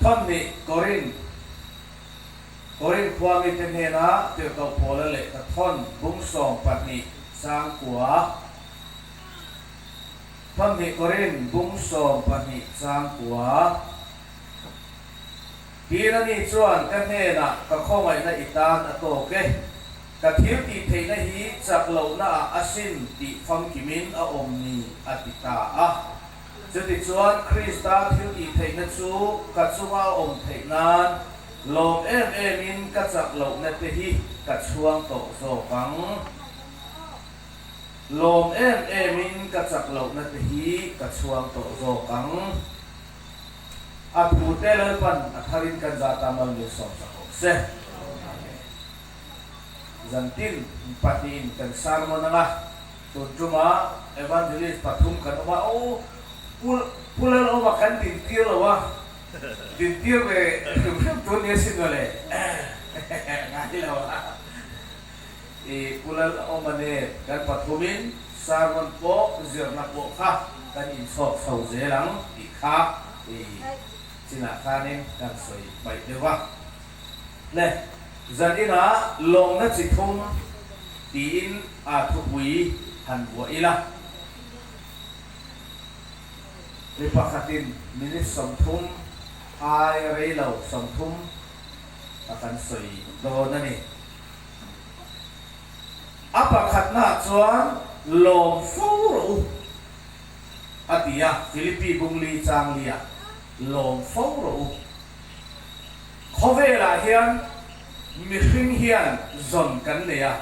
Thawnhnih Korin Korin khua mite hnena tirhkoh Paula lehkha thawn bung 12 chang kua Thawnhnih Korin bung 12 chang kua Tin ani chuan ka hnenah ka khawngaihna i tan a tawk e. Ka thil tih theihna hi chak lohna ah asin tih famkimin a awm ni a ti ta a. Chutichuan Krista thil tih theihna chu ka chunga a awm theih nan lawm em em in ka chak lohna te hi ka chhuang tawh zawk ang. Lawm em em in ka chak lohna te hi ka chhuang tawh zawk ang. A thute Lalpan a tharin kan zata mal min sawmsak awk se. Zantin pahnihin kan sermon ang a, tun tumah Evangelist pathum kan awm a, aw Pu Pu Lalawma kan dintir lo a, dintir ve hrim hrim tur nia sin mawle, ngai lo a, i Pu Lalawma nen kan pathumin sermon pawh zirna pawh kha kan inchhawk chho zel ang tih kha i chinah khanin kan sawi hmaih deuh a. Le, zaninah lawmna chi thum tiin a thupui han buah ila. Mi pakhatin minute 30 ai rei lo 30 a kan sawi dawn a ni. A pakhatnaah chuan lawm fo rawh u a ti a, Philippi bungli changlia lawm fo rawh u. Khawvelah hian mihring hian zawn kan nei a,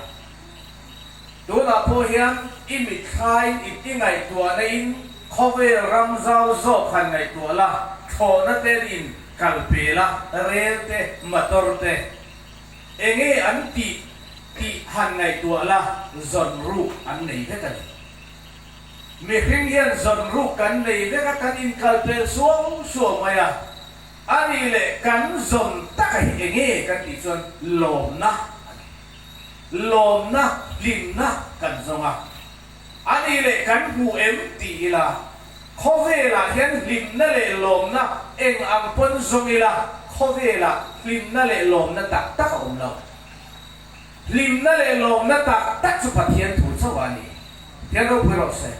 tunah pawh hian i mithlain i ti ngaihtuahna in khawvel ram zau zawk han ngaihtuah la, thlawhna te in kal pe la, rel te, motor te, enge an tih tih han ngaihtuah la, zawn ruk an nei vek a ni. Mihring hian zawn ruk kan nei vek a, kan inkalpel suau suau mai a. A nih leh kan zawn taka hi enge kan tih chuan lawmna a ni. Lawmna, hlimna kan zawng a. A nih leh kan hmu em ti ila, khawvelah hian hlimna leh lawmna eng ang pawn zawng ila, khawvelah hlimna leh lawmna tak tak a awm lo. Hlimna leh lawmna tak tak chu Pathian thu chauh a ni. Pathian ropui rawh se.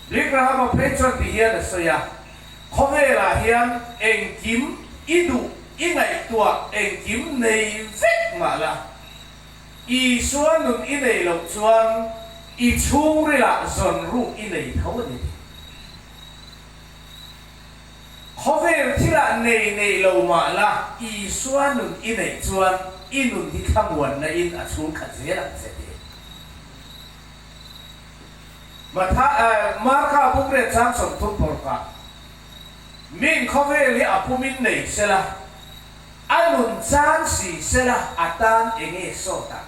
Billy Graham-a phei chuan ti hian a sawi a. Khawvelah hian engkim i duh, i ngaihtuah engkim nei vek mah la, Isua nun i nei loh chuan i chhungrilah zawn ruk i nei tho a ni tih. Khawvel thilah nei nei lo mah la, Isua nun i neih chuan i nun hi thlamuanna in a chhungkhat zel ang che tih. Matha, Marka buk riat chang 30 pawrkah, Min khawvel hi a pumin nei sela, a nun chang si sela a tan enge sawt ang?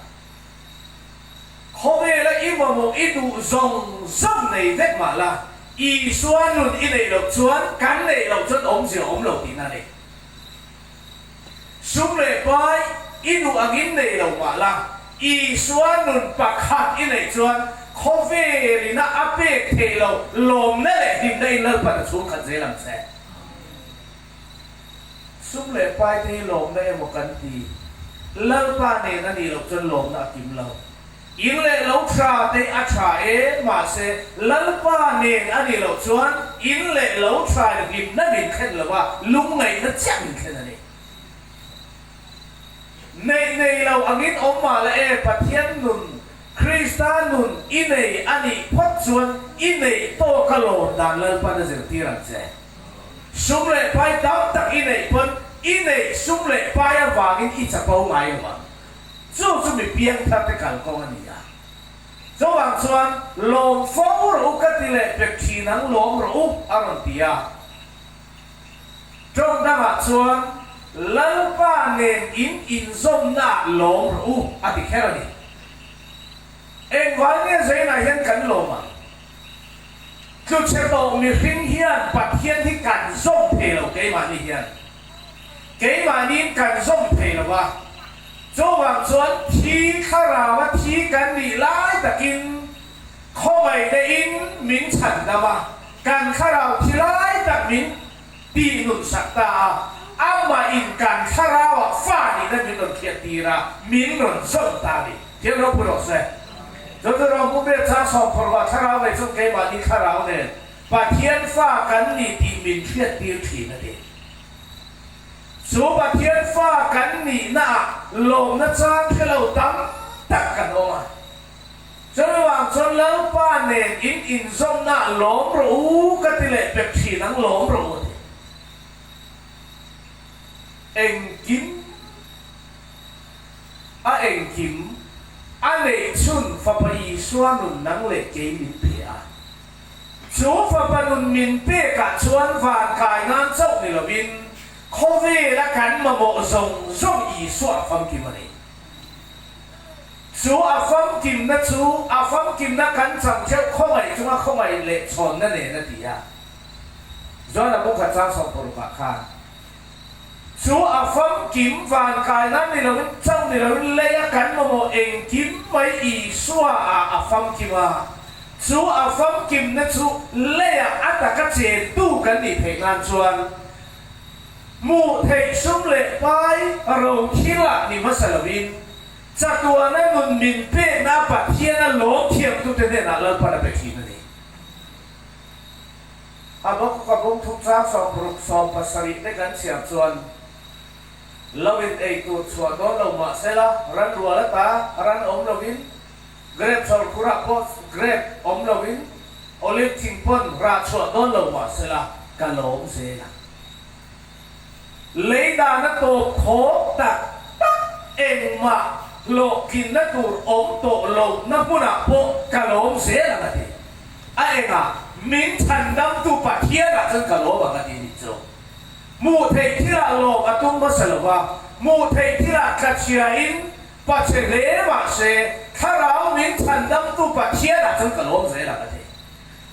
Khawvela i mamawh i duh zawng zawng nei vek mah la, Isua nun i neih loh chuan kan neih loh chuan awmzia awm lo tihna a ni. Sum leh pai i duh angin nei lo mah la, Isua nun pakhat i neih chuan khawvelina a pek theih loh lawmna leh hlimna in Lalpan a chhungkhat zel ang che. Sum leh pai te hi lawmna emaw kan ti, Lalpa nen a nih loh chuan lawmna a kim lo. In leh lo tha te a tha e, mahse Lalpa nen a nih loh chuan in leh lo tha in hlimna min thlen lo a, lungngaihna chiah min thlen a ni. Neih nei lo angin awm mah la e, Pathian nun, Krista nun i nei a nih phawt chuan i neih tawk a lawm dan Lalpan a zirtir ang che. Sum leh pai tam tak i neih pawn i neih sum leh pai avangin i chapo ngai lo ang. Chu chu mi piangthar te kalkawng a ni a. Chuvang chuan, Lawm fo rawh u ka ti leh pek thin ang, lawm rawh u, a rawn ti a. Tawng dangah chuan, Lalpa nen in inzawmnaah lawm rawh u, a ti kher a ni. Engvang nge Zainah hian kan lawm ang? Tluchhe tawh mihring hian Pathian hi kan zawm thei lo keimahni hian. Keimahniin kan zawm thei lo va, chuvang chuan thi thlarau a thi kan nih lai takin khawngaihna in min chhan dam a, kan thlarau thi lai tak min tih nun sak ta a. Amah in kan thlarauah fa nihna min rawn hriattir a, min rawn zawm ta a ni. Thiam ropui rawh se. Chu chu Rawngpu Biak chang sawmphawrhvah thlarau nei chung keimahni thlarau nen Pathian fa kan ni tih min hriattir thin a ti. Chu Pathian fa kan nihnaah lawmna chang hre lo tam tak kan awm a. Chuvang chuan Lalpa nen in inzawmnaah lawm rawh u ka ti leh pek thin ang lawm rawh u a ti. Engkim a engkim a neih chhun Fapa Isua nun nang leh kei min pe a. Chu Fapa nun min pekah chuan van kai nan chauh ni lovin khawvela kan mamawh zawng zawng Isua a famkim a ni. Chu a famkimna chu a famkimna kan chang theuh khawngaih chunga khawngaih leh chhawnna nen a ti a. John-a bukhat chang sawmparukah khan chu a famkim van kaina ni loin chauh ni loin leia kan mamawh engkim mai Isua ah a famkim a. Chu a famkimna chu leia a taka chentu kan nih theih nan chuan Hmuh theih sum leh pai ro thil ah ni hmasa loin chatuana nun min pekna Pathiana lawm thiamtute hnenah Lalpan a pe thin a ni. Habakkuk a bung thum chang 60 70 te kan chhiar chuan lo in ei tur chhuah dawn lo mahsela ran rual ata ran awm loin grep chawrkhurah pawh grep awm loin olive thing pawn rah chhuah dawn lo mahsela ka lawm zel ang. Lei dana tawp khawp tak tak engmah hlawhtlinna tur awm tawh lohna hmunah pawh ka lawm zel ang a ti. A engah min chhandamtu Pathianah chuan ka lawm ang a ti nih chu. Hmuh theih thilah lawm a tum hmasa lo va, hmuh theih thilah tlachhiain pachhe hle mah se thlarau min chhandamtu Pathianah chuan ka lawm zel ang a ti.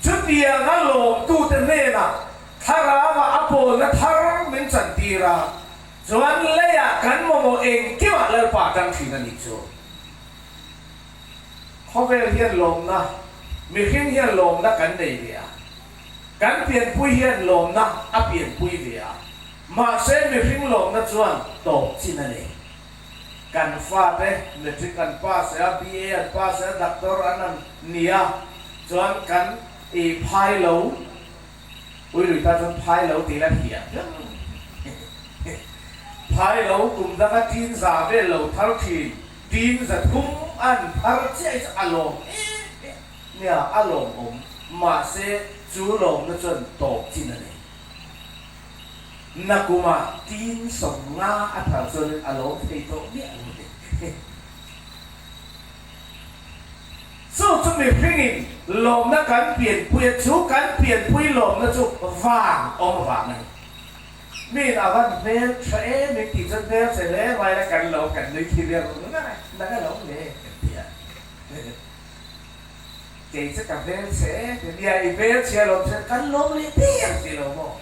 Chutianga lawmtute hnenah Thlarauah a pawlna thar min chantir a, chuan leiah kan mamawh engkimah Lalpa tang thin a nih chu. Khawvel hian lawmna, mihring hian lawmna kan nei ve a, kan pianpui hian lawmna a pianpui ve a, mahse mihring lawmna chuan tawp chin a nei. Kan fate matric an pass a, BA an pass a, doctor an an ni a, chuan kan i phai lo. Ui lui ta chuan phai lo tih la thiam viau. Phai lo kum danga tin za vel lo thar thin, tin za thum an thar chiah hi chu a lawm em em nia, a lawmawm. Mahse chu lawmna chuan tawp chin a nei. Nakuma tin 50 a thar chuanin a lawm thei tawh miah lo ni. Chu chu mihringin lawmna kan pianpui a, chu kan pianpui lawmna chu vang awm avang a ni. Miin a van hmel tha em min tih chuan hmel che hle mai la kan lo kan nui khi ber ngang a, nang a lo le kan ti a. Kei chu ka hmel che em em, nia i hmel che a lawm chuan kan lawm leh der ti lo maw?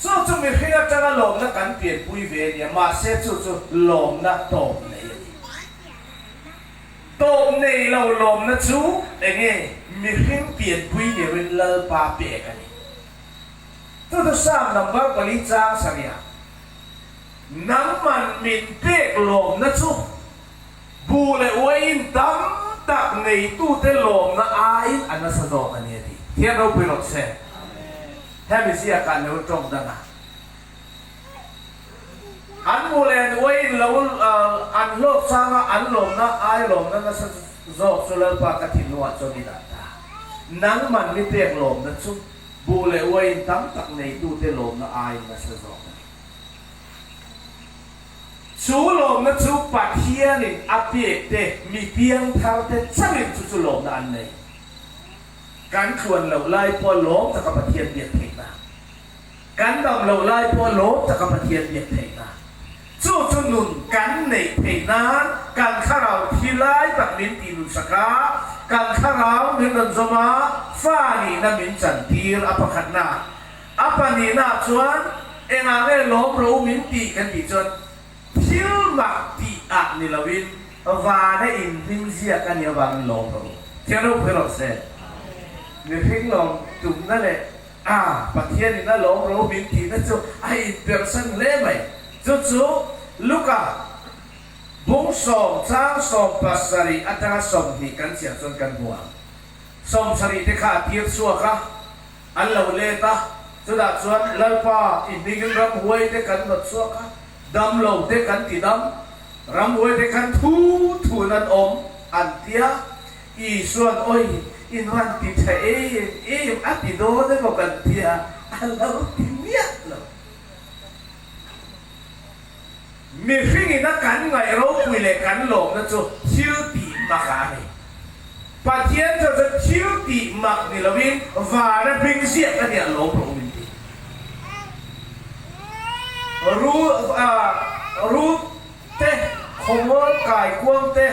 Chu chu mihring atanga lawmna kan pianpui ve a nia, mahse chu chu lawmna tawp nei a ni. Tawp nei lo lawmna chu enge mihring pianpui nirin Lalpa pek a ni. Chu chu Psalm number pali chang sarihah, Nangman min pek lawmna chu buh leh uaiin tam tak neitute lawmna aiin a nasa zawk a ni a ti. Thian ropui rawh se. Hemi ziakah lo tawng dang a, an hmuh leh an uaiin lo an hlawk chang a, an lawmna ai lawmna nasa zawk chu Lalpa ka thinlungah chuan i dah ta. Nangman mi pek lawmna chu buh leh uaiin tam tak neitute lawmna aiin nasa zawk a ni. Chu lawmna chu Pathianin a pek te mi piangthar te chauhin chu chu lawmna an nei. Kan tluan loh lai pawh lawm taka Pathian biak theihna, kan dam loh lai pawh lawm taka Pathian biak theihna, chu chu nun kan neih theih nan kan thlarau thi lai tak min tih nun sak a, kan thlarau min rawn zawm a, fa nihna min chantir a pakhatna. A pahnihnaah chuan engah nge lawm ro min tih kan tih chuan Thil mak tih ah ni loin vana in hming ziak a nih avangin lawm rawh u. Thian ropui rawh se. Mihring lawm tumna leh A, Pathianin a lawm ro min tihna chu a inpersan hle mai. Chu chu Luka bung sawm chang 70 atanga 20 kan chhiar chuan kan hmu ang. 70 te kha a tir chhuak a, an lo let a, chutah chuan Lalpa i hmingin ramhuai te kan hnawt chhuak a, dam lo te kan ti dam, ramhuai te khan thu thun an awm an tia, Isuan awi in rawn ti tha em em a ti dawn emaw kan tia, a lo ti miah lo. Mihringin a kan ngaih ropui leh kan lawmna chu thil tih mak ah a ni. Pathian chuan chu thil tih mak ni loin vana hming ziak a nia lawm rawh u min ti. Ru ah Ruth te khawmual kai kuang te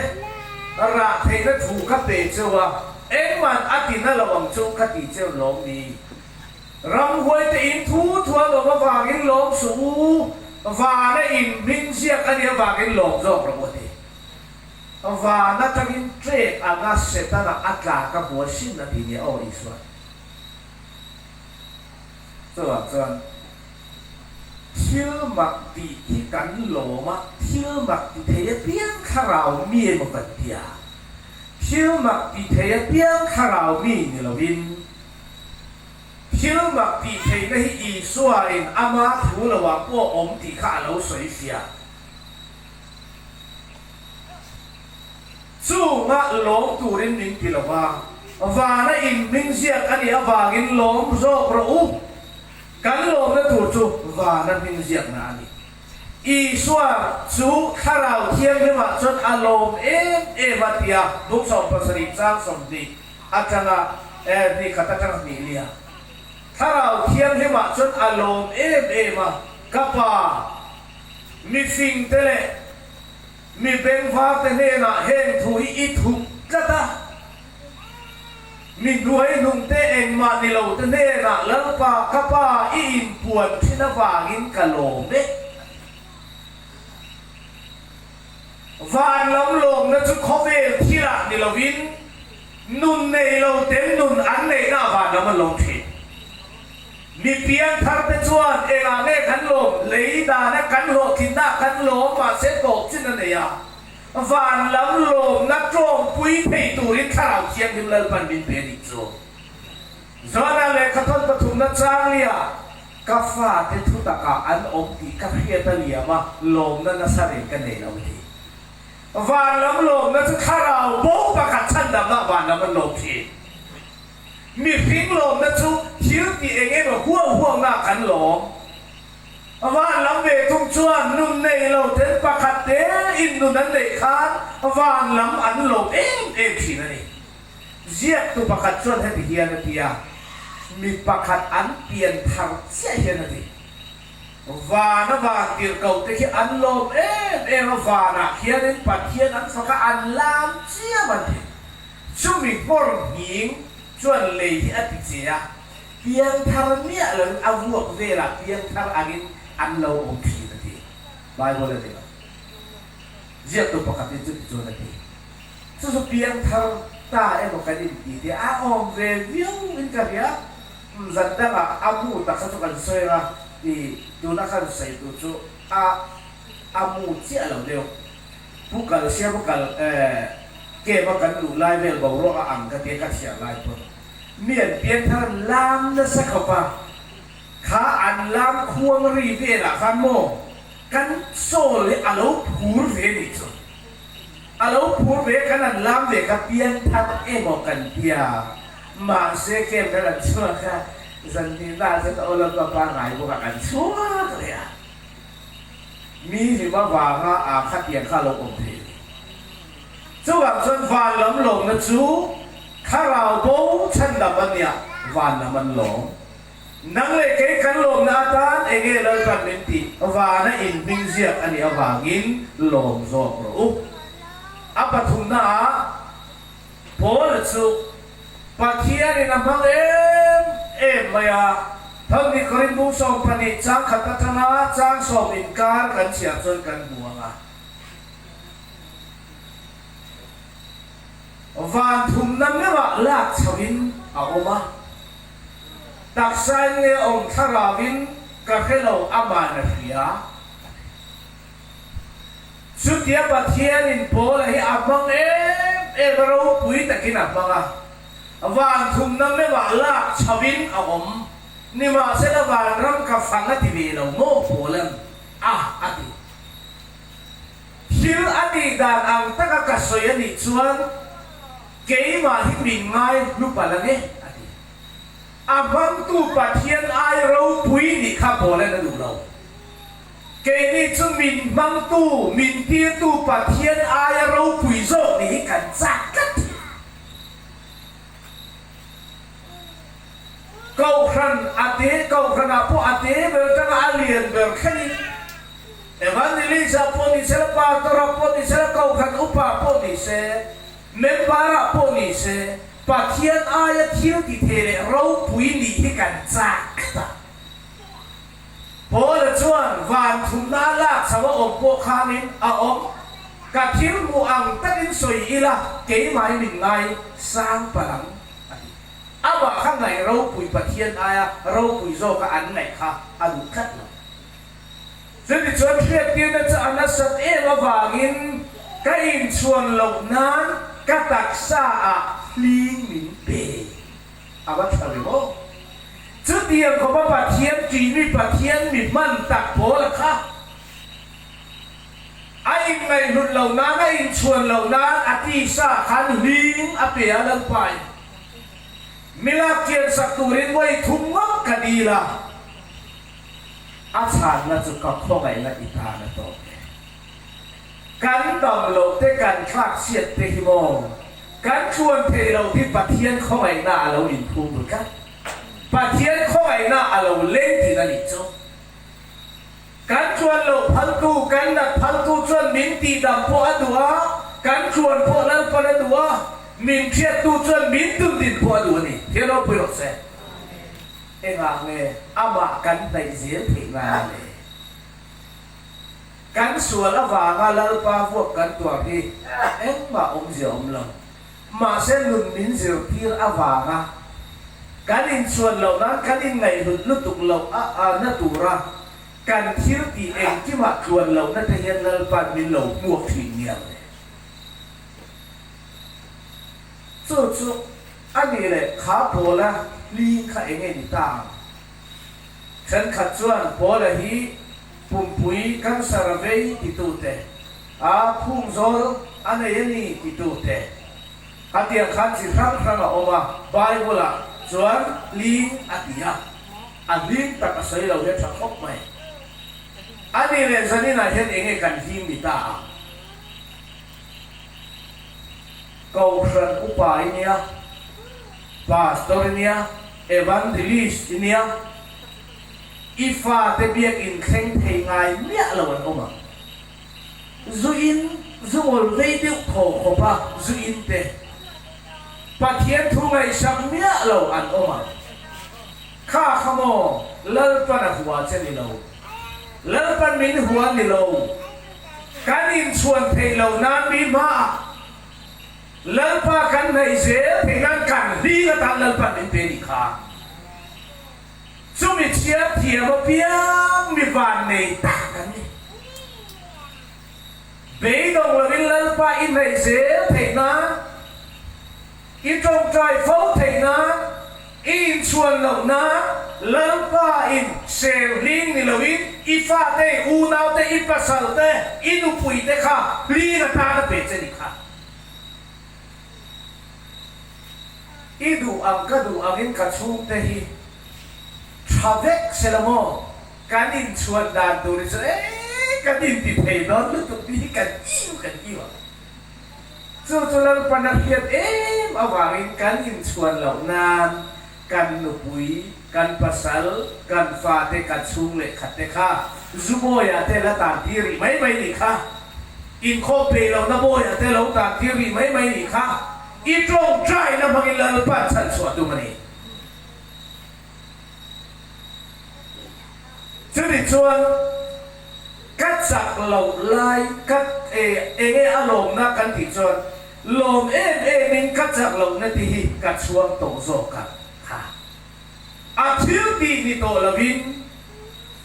rah theihna thu ka pe cheu a, engman a ti na lo ang chu ka ti cheu lawm ni. Ramhuai te in thu thuan awm avangin lawm suh u, vana in hming ziak a nih avangin lawm zawk rawh u a ti. Van atangin ṭek anga Setana a tla ka hmu a sin a ti nia aw Isuan. Chuvang chuan thil mak tih hi kan lawm a, thil mak ti thei apiang thlarau mi emaw kan ti a, thil mak ti thei apiang thlarau mi ni lovin, Thil mak tih theihna hi Isua in ama thu lo ah pawh awm tih kha a lo sawi fiah. Chunga lawm turin min ti lo va, vana in hming ziak a nih avangin lawm zawk rawh u. Kan lawmna tur chu vana hming ziakna a ni. Isua chu Thlarau Thianghlimah chuan a lawm em em a tia bung 70 chang 20. Atanga eh hnih khat atanga hnih lia. Thlarau Thianghlimah chuan a lawm em em a, Ka Pa, mi fing te leh mi bengvar te hnenah heng thu hi i thup tlat a, mi hnuai hnung te engmah ni lo te hnenah Lalpa ka Pa i inpuan thin avangin ka lawm e. Van lam lawmna chu khawvel thilah ni lovin nun nei lo ten nun an neihna ah van lam an lawm thin. Mi piang thar te chuan engah nge kan lawm? Lei dana kan hlawhtlinna ah kan lawm mahse tawp chin a nei a. Van lam lawmna tawngpui thei turin Thlarau Thianghlim Lalpan min pe a nih chu. Johana lehkhathawn pathumna changlia Ka fate thu takah an awm tih ka hriat a liam a, lawmna nasa reng ka nei lo ti. Van lam lawmna chu thlarau bo pakhat chhandamna van lam an lawm thin. Mihring lawmna chu thil tih eng emaw huau huauna ah kan lawm. Van lam ve thung chuan nun nei lo ten pakhat te in nun an neih khan van lam an lawm em em thin a ni. Ziaktu pakhat chuan heti hian a ti a, Mi pakhat an pian thar chiah hian a ti. Vana van tirhkoh te khi an lawm em em a, vanah khianin Pathian an fak a, an lam chiam an ti. Chumi nghawr nghing chuan lei hi a ti che a, pian thar miah loin a vuak velah pian thar angin an lo awm thin a ti. Bible a ni lo. Ziaktu pakhatin chuti chuan a ti. Chu chu piang thar ta emaw kan inti te a awm ve viau in ka hria. Zan dangah a mu tak kha chu kan sawi ang a, i tuna khan sawi tur chu a a mu chiah lo deuh. Pu kal sia pu kal eh camp a kan luh lai vel boruak a ang ka tia ka chhiar lai pawn mi an piang thar lam nasa khawp a, kha an lam khuang ri velah khan maw kan soul hi a lo phur ve nih chu. A lo phur ve kan an lam ve ka pian thar emaw kan tia. Mahse camp kan an chhuak a, zan hnih na ah chuan aw lalpa pangngai bawk ah kan chhuak leh a. Mi hlim avanga aa khatiang kha a lo awm thei a ni. Chuvang chuan van lam lawmna chu thlarau bo chhandam a nia, van lam an lawm. Nang leh kei kan lawmna atan enge Lalpan min tih vana in hming ziak a nih avangin lawm zawk rawh u. A pathumna ah Paula chu Pathianin a hmang em em mai a, Thawhni Korinth bung 12 chang khat atanga chang sawm inkar kan chhiar chuan kan hmu ang a. Van thumna meuhah lak chhohin a awm a. Taksain nge awm thlarauin ka hre lo aman a hria a ti. Chutia Pathianin Paula hi a hmang em em a ropui takin a hmang a, van thumna meuhah lak chhoin a awm. Nimahsela vanram ka fang a ti ve lo maw Paula'n a a ti. Thil a tih dan ang taka ka sawi a nih chuan keimah hi min ngai hlu palh ang e, a ti. A hmangtu Pathian ai ropui nih kha Paula'n a duh lo. Keini chu min hmangtu, min tirtu Pathian aia ropui zawk nih hi kan chak tlat thei. Kohhran a te, Kohhranah pawh a te ber atanga a lian ber thlengin, Evangelist-ah pawh ni se la, Pastor-ah pawh ni se la, Kohhran upa pawh ni se, Member-ah pawh ni se, Pathian aia thil ti thei leh ropui nih hi kan chak tlat a. Paula chuan van thumna a lak chho a awm pawh khanin a awm, Ka thil hmuh ang takin sawi ila, keimah min ngai sang palh ang, a ti. Amah kha ngaih ropui Pathian aia ropui zawka an ngaih kha a duh tlat lo. Chutichuan hriattirna chu a nasat em avangin ka inchhuan loh nan ka taksa ah hling min pe. A va tha ve maw? Chutiang khawpa Pathian ṭihmi Pathian mi hman tak pawl a kha. A inngaihhlut loh nan, a inchhuan loh nan a tisa khan hling a pe a Lalpain mi lak chian sak turin vawi thum ngawt ka dil a, a chhanna chu ka khawngaihna i tan a tawk e. Kan dam loh te kan thlak chhiat te hi maw kan tluan theih loh hi Pathian khawngaihna a lo inphum ru tlat. Pathian khawngaihna a lo leng thin a nih chu. Kan tluan loh phaltu, kan nat phaltu chuan min tihdam pawh a duh a, kan tluan pawh Lalpan a duh a, min hriattu chuan min tundin pawh a duh a ni. Thian ropui rawh se. Engah nge amah kan hnaih zel theih nan le? Kan sual avanga Lalpa vuak kan tuar hi engmah awmzia awm lo. Mahse nun min zirtir avanga kan inchhuan loh nan kan inngaihhlut lutuk loh a a na tura kan thil tih engkimah tluan lohna te hian Lalpa'n min lo hmuak thin nia le. Chu chu a nih leh kha Pawla hling kha enge ni ta ang? Thenkhat chuan Pawla hi pumpui cancer a vei titute, a phungzawl a nei a ni titute, hetiang khan chi hrang hrang a awm a, Bible-ah chuan hling a ti a, a hling tak a sawi lo hi a tha khawp mai. A nih leh zaninah hian enge kan hling ni ta ang? Kohhran upa i nia, Pastor i nia, Evangelist i nia, i fate biakin thleng thei ngai miah lo an awm ang. Zu in, zu ngawl vei deuh thaw khawp a zu in te Pathian thu ngaihsak miah lo an awm ang. Kha kha maw Lalpan a hua che ni lo. Lalpan min hua ni lo. Kan inchhuan theih loh nan mi hmaah Lalpa kan hnaih zel theih nan kan hling atan Lalpan min pe nih kha. Chumi chhiar thiam apiang mi van nei tak an ni. Beidawng lovin Lalpa i hnaih zel theih nan, i tawngtai fo theih nan, i inchhuan loh nan Lalpa in sel hling ni loin i fate, i unaute, i pasalte, i nupuite kha hling atan a pe che ni kha. I duh ang ka duh angin ka chhungte hi tha vek se la maw? Kan inchhuan dan tur hi chu ee kan inti thei dawn lutuk tih hi kan iu kan iu ang. Chu chu Lalpan a hriat em avangin kan inchhuan loh nan kan nupui, kan pasal, kan fate, kan chhung leh khat te kha zu bawiah te la tan tir rih mai mai nih kha. Inkhawm peih lohna bawiah te lo tan tir rih mai mai nih kha. I tawngtaina hmangin Lalpan chhanchhuah tum a ni. Chumi chuan ka chak loh lai ka enge a lawmna kan tih chuan lawm em em in ka chak lohna te hi ka chhuang tawh zawk a kha. A thil tih ni tawh lovin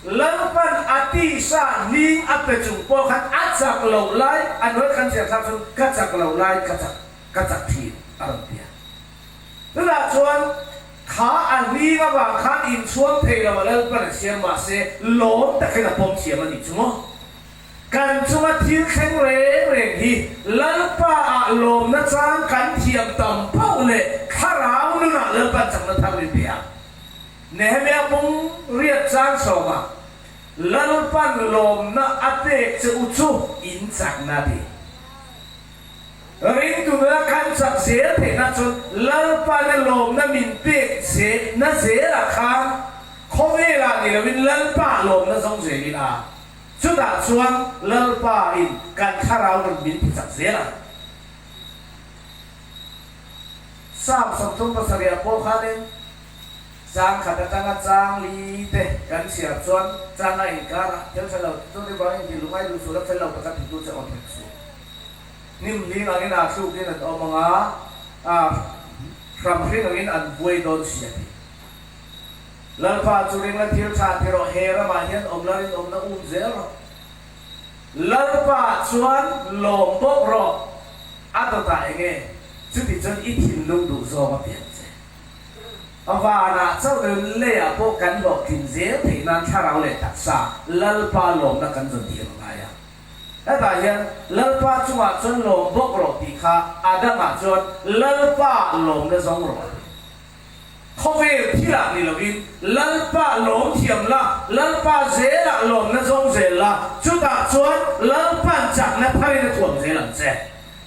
Lalpan a tisa hling a pe chung pawh khan a chak loh lai a hnuai khan chhiar thlak chuan ka chak loh lai ka chak ka chak thin a rawn ti a. Tunah chuan kha a hling avang khan inchhuang thei lo a Lalpan a siam mahse lawm takin a pawm thiam a nih chu maw? Kan chunga thil thleng reng reng hi Lalpa ah lawmna chang kan thiam tam pauh leh thlarau nunah Lalpan chakna thar min pe a. Nehemia bung riat chang sawmah Lalpan lawmna a pek che u chu in chakna ti. Ringtu nuna kan chak zel theihna chuan Lalpana lawmna min pek na zelah khan khawvelah ni loin Lalpa lawmna zawng zelin a. Chutah chuan Lalpa in kan thlarau nun min ti chak zel a. Psalm 37 pawh khanin chang khat atanga chang li te kan chhiar chuan chang a inkar a, thil hre lo chu ni vangin ti lungai duh suh la fel lo taka titu che awm hek suh. Hnim hling angin aa thlukin an awm ang a, aa hram hring angin an buai dawn si a ti. Lalpa chu ring la thil tha ti rawh, he ramah hian awm la rinawmna um zel rawh. Lalpa chuan lawm bawk rawh, a dawtah eng nge? Chuti chuan i thinlung duh zawng a pian che. A vanah chauh leh leiah pawh kan hlawhtlin zel theih nan thlarau leh taksa Lalpa lawmna kan zawn thiam a ngai a. Hetah hian Lalpa chungah chuan lawm bawk rawh tih kha a dangah chuan Lalpa lawmna zawng rawh a ti. Khawvel thilah ni lovin Lalpa lawm thiam la, Lalpa zelah lawmna zawng zel la, chutah chuan Lalpa'n chakna tharin a thuam zel ang che.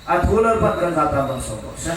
A thu Lalpa'n kan zat tan rawn sawi rawh se.